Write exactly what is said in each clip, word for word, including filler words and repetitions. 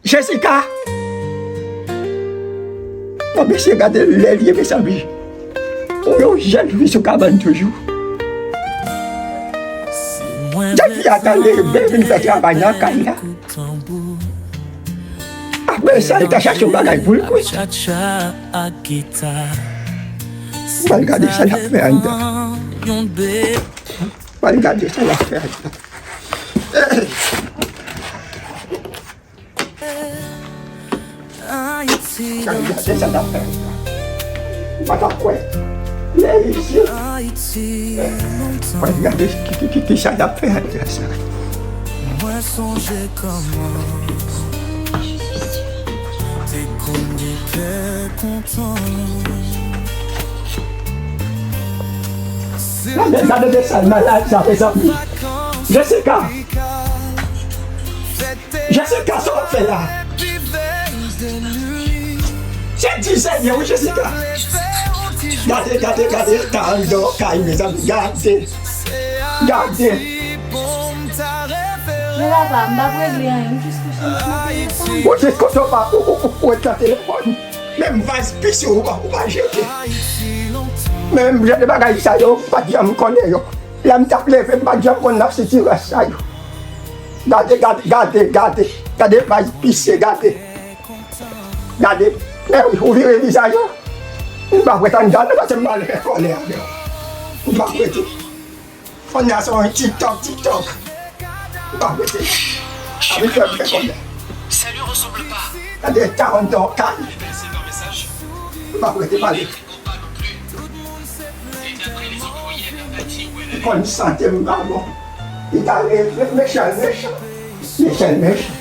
Jessica! Bon, mesye, gade lè l ye, mezanmi. Ou yon jèn fi sou kabann toujou. Jèn fi a ta leve vin fè travay nan kay la. Apre sa, li ta chache yon bagay pou l kwe. Pral gade sa l ap fè anndan. Pral gade sa l ap fè anndan. Gade sa l ap fè anndan. Ou pa ta kwè. Lè isi. Pral gade ki, ki, ki, ki sa l ap fè anndan sa. Mwen sonje kòman te konn gen kè kontan. Gade, gade de sal malad sa, mezanmi. Jessica! Jessica, sa w ap fè la? Se dizè ye, wi, Jessica. Gade, gade, gade, ta anndan kay, mezanmi. Gade. Gade. Men papa, m p ap regle anyen, m jis kouche m nan telefòn. Ou jis kouche w pa, ou, ou, ou, ou ret nan telefòn. Menm vaz pise ou pa, ou pa jete. Menm jan de bagay sa yo, m pa t janm konnen yo. Lè m t ap leve, m pa t janm konn nan sitirans sa yo. Gade, gade, gade, gade. Gade vaz pise, gade. Gade. Men wi, ou vire vizaj ou. M p ap ret anndan non, paske m pral fè kòlè avè w. M p ap rete. Fann nan se yon TikTok, TikTok. M p ap rete. Api fè m fè kòlè. Gade ta anndan kay. M p ap rete pale. Li konn sante m pa bon. Li ta rele mechan, mechan. Mechan, mechan.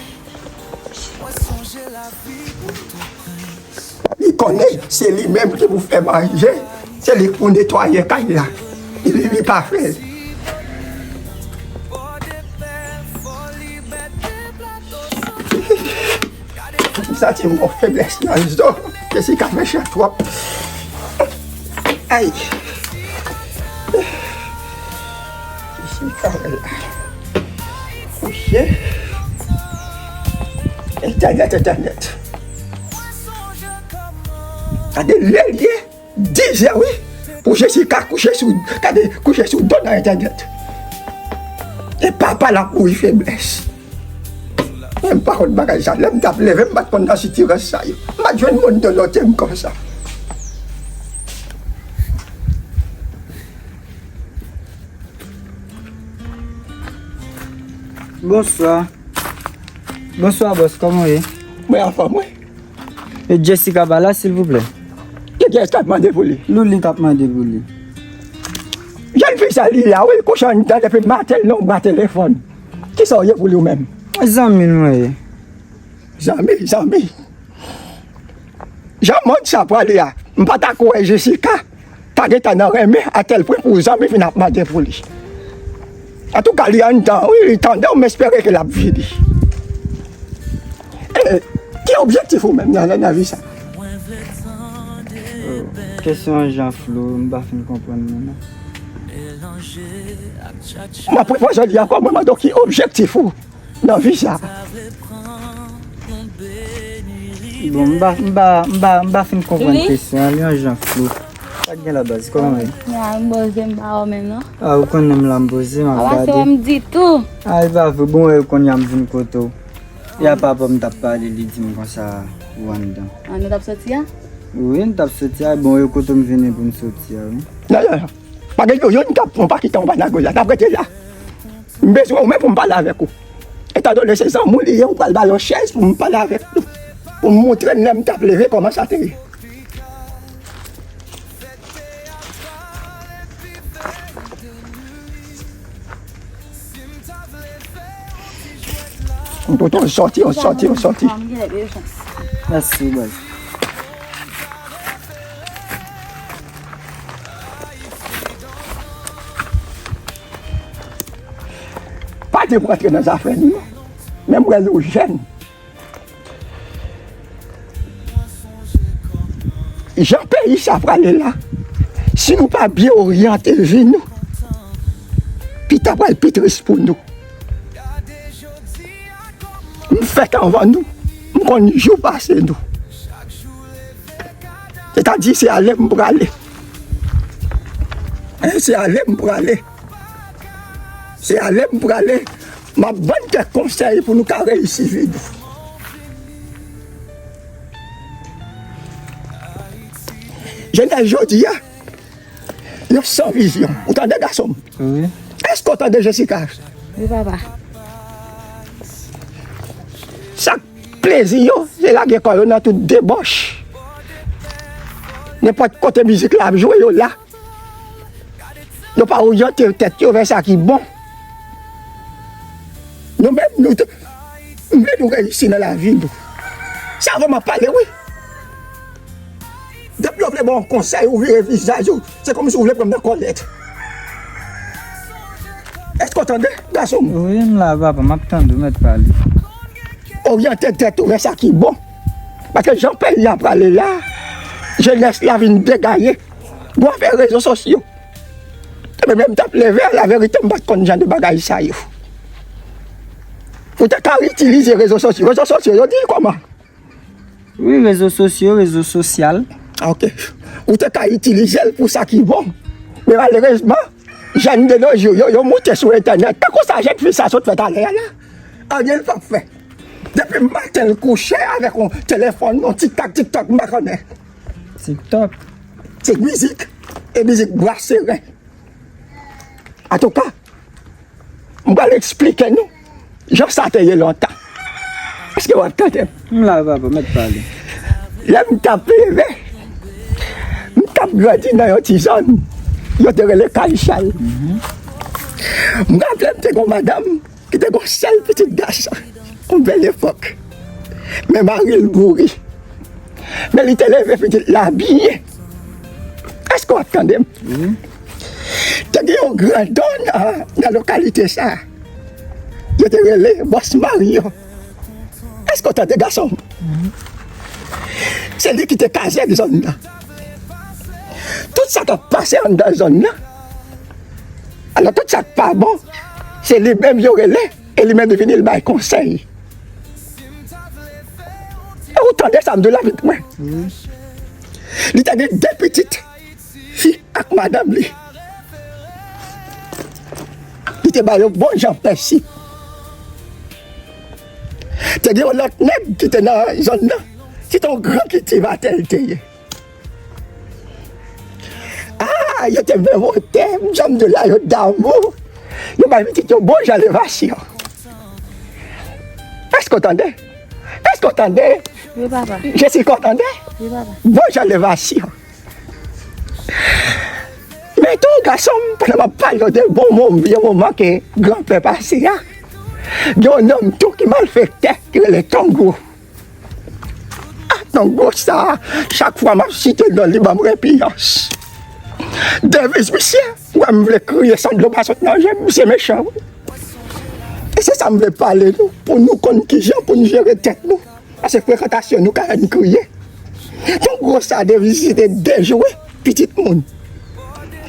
Li konnen se li menm ki pou fè manje, se li ki pou netwaye kay la. Li, li pa fè l. M santi m gon feblès nan zo. Jessica mechan twòp. Ay. Jessica la. Kouche. Entènèt, entènèt. Gade lè l ye. Dizè wi. Pou Jessica kouche sou, gade, kouche sou do nan entènèt. E papa l ap mouri feblès. Mwen m pa konn bagay sa. Lè m t ap leve, m pa t konn nan sitirans sa yo. M pa t jwenn moun dolote m konsa. Bonswa. Bonswa, bòs, kòman w ye? Mwen anfòm, wi. E Jessica pa la, silvouplè? Ki kiyès k ap mande pou li? Loulin k ap mande pou li. Jèn fi sa li la, wi, l kouche anndan depi maten, l nan bra telefòn. Kisa w ye pou li ou menm? Zanmi l mwen ye. Zanmi, zanmi. Jan mond sa prale a, m pa ta kwè Jessica ta gentan nan renmen atèl pwen pou zanmi vin ap mande pou li. Antouka, li anndan, wi, li tande w, m espere ke l ap vini. E, ki objektif ou menm nan, nan, nan vi sa? Oh, kesyon an jan flou, m pa fin konprann li non. M ap reprann jodi ankò, mwen mande w ki objektif ou nan vi sa. Bon, m pa, m pa, m pa, m pa fin konprann kesyon an, li yon jan flou. Sa k gen la baz, kòman w ye? Ya, m poze, m pa wè w menm non. A, ou konnen m la, m poze, m ap gade. A, pa se wè m ditou. A, e pa vre, bon, wè, kounye a m vin kote w. E a papa m t ap pale, li di m konsa ou anndan. A, nou t ap soti a? Wi, n t ap soti a, bon, e kote m vini pou n soti a, wi. Non, non, non. Pa gen yo, youn k ap pran pa kitan w pa nan gòj la, n ap rete la. M bezwen w menm pou m pale avèk ou. Etandone se zanmi w li ye, ou pral ba l yon chèz pou m pale avèk li. Pou m montre l lè m t ap leve kòman sa te ye. M pote w sòti, w sòti, w sòti. Mèsi, baz. Pa di m rantre nan zafè nou non. Men m wè nou jèn. Jan peyi sa prale la, si nou pa byen oryante vi nou, pita pral pi tris pou nou. M fèt anvan nou. M konn jou pase nou. Sètadi se ale m prale. Hein, se ale m prale. Se ale m prale. M ap ban n kèk konsèy pou nou ka reyisi vi nou. Jenès jodi a, yo san vizyon. Ou tande, gason m? Wi. Èske w tande, Jessica? Wi, papa. Sa k plezi yo, se lage kò yo nan tout debòch. Nenpòt kote mizik la ap jwe, yo la. Yo pa oryante tèt yo vè sa ki bon. Nou menm, nou te, m vle nou reyisi nan lavi nou. Se avè w m ap pale, wi. Depi yo vle ba w yon konsèy, ou vire vizaj ou, se kòmsi ou vle pran m nan kòlèt. Èske w tande, gason m? Wi, m la, papa, m ap tande w, mèt pale. Oryante tèt ou vè sa ki bon. Paske jan peyi a prale la, jenès la vin degaye. Bon, afè rezo sosyo. Ebyen, men m t ap leve a, laverite, m pa t konn jan de bagay sa yo. Ou te ka itilize rezo sosyo. Rezo sosyo, yo di kòman? Wi, rezo sosyo, rezo sosyal. Ah, ok. Ou te ka itilize l pou sa ki bon. Men malerezman, jèn de nos jours, yo, yo moute sou entènèt. Tankou sa jèn fi sa sot fè talè a la. Anyen l p ap fè. Depi maten l kouche avèk yon telefòn, yon tiktak, tiktak, m pa konnen. TikTok. Se mizik. E mizik bwa seren. Antouka, m pral eksplike nou jan sa te ye lontan. Èske w ap tande m? M la, papa, mèt pale. Lè m t ap leve, m t ap grandi nan yon ti zòn, yo te rele Kay Chal. M raple m te gon madanm ki te gon sèl pitit gason, yon bèl epòk. Men mari l mouri. Men li te leve pitit la byen. Èske w ap tande m? Wi. Te gen yon grandon nan, nan lokalite sa. Yo te rele Bòs Maryon. Èske w tande, gason m? Se li ki te kazèk zòn nan. Tout sa k ap pase anndan zòn nan, alò, tout sa k pa bon, se li menm yo rele, e li menm li vini, li bay konsèy. E ou tande sa m di w la, vit mwen. Li te gen de pitit, fi ak madanm li. Li te ba yo bon jan prensip. Te gen yon lòt nèg ki te nan zòn nan. Se te yon gran kiltivatè li te ye. Ah, yo te menm wotè, m janm di w la, yo damou. Yo bay pitit yo bon jan levasyon. Èske w tande? Èske w tande? Wi, papa. Jesika, w tande? Wi, papa. Bon jan levasyon. Men tou, gason m, pandan m ap pale w de bon moman, vye moman ke granpè pase a, gen yon nonm tou ki malfektè, ki rele Tongo. Ah, Tongo sa, chak fwa m ap site non li, ban m repiyans. Deviz misye, ou wè m vle kriye san dlo pa sot nan je m, misye mechan, wi. E se sa m vle pale nou, pou nou konn kijan pou n jere tèt nou. Paske frekantasyon nou ka fè n kriye. Tongo sa deviz li se te dejwe pitit moun.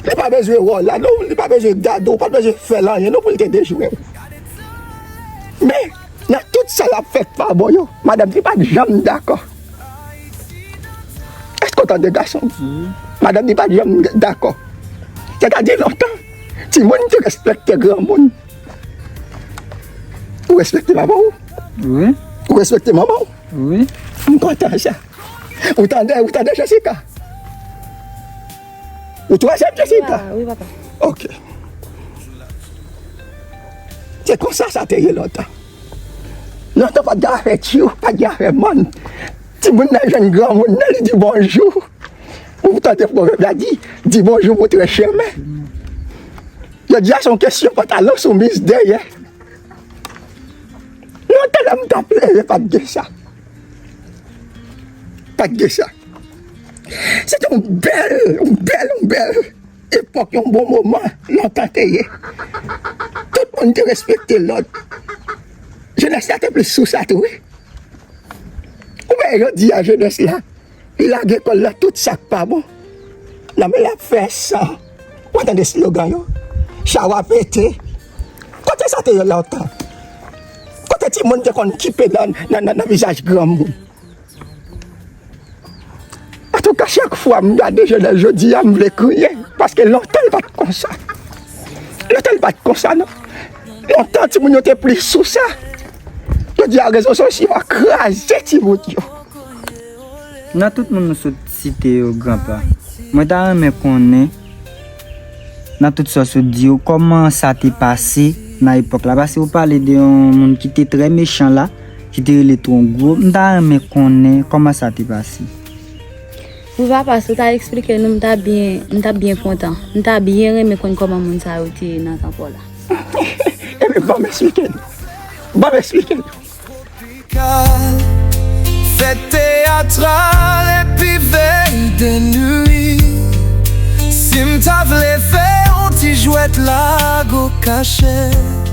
Li pa bezwen wè w la, non, li pa bezwen gade w, pa bezwen fè l anyen, non, pou l te dejwe w. Men, nan tout sa l ap fè k pa bon yo, madanm li pa t janm dakò. Èske w tande, gason m? Madanm li pa t janm dakò. Sètadi lontan, timoun te respekte granmoun. Ou respekte papa w? Wi. Ou respekte manman w? Wi. M kontan sa. Ou tande, ou tande, Jesika? Ou twazyèm, Jesika? Wi, papa. Ok. Se konsa sa te ye lontan. Lontan pa t gen afè tchou, pa t gen afè mòn. Timoun nan jwenn granmoun nan, li di bonjou. Ou tande pwovèb la di, di bonjou moutre chemen. Jodi a se yon kesyon pantalon soumiz dèyè. Lontan lè m t ap leve, pa t gen sa. Pa t gen sa. Se te yon bèl, yon bèl, yon bèl epòk, yon bon moman, lontan te ye. Tout moun te respekte lòt. Jenès la te plis sou sa tou, wi. Ou wè jodi a, jenès la, li lage kò l nan tout sa k pa bon. Nan men l ap fè san. Ou tande slogan yo? Chawa pete. Kote sa te ye lontan? Kote Timoun te konn kipe nan, nan, nan, nan vizaj granmoun. Antouka, chak fwa m gade Jonel jodi a, m vle kriye, paske lontan l pa t konsa. Lontan l pa t konsa, non. Lontan, timoun yo te plis sou sa. Jodi a, rezo sosyo a kraze timoun yo. Nan tout moun nou sot site yo, granpa, mwen ta renmen konnen, nan tout sa w sot di yo, kòman sa te pase nan epòk la? Paske ou pale de yon moun ki te trè mechan la, ki te rele Twon Gwo. M ta renmen konnen kòman sa te pase. Wi papa, si w ta eksplike nou, m ta byen, m ta byen kontan. M ta byen renmen konn kòman moun sa yo te ye nan tan pa w la. Ebyen, ban m eksplike nou. Ban m eksplike nou. Tropikal, fèt teyatral epi vèy de nwi. Si m ta vle fè yon ti jwèt lago kachèt.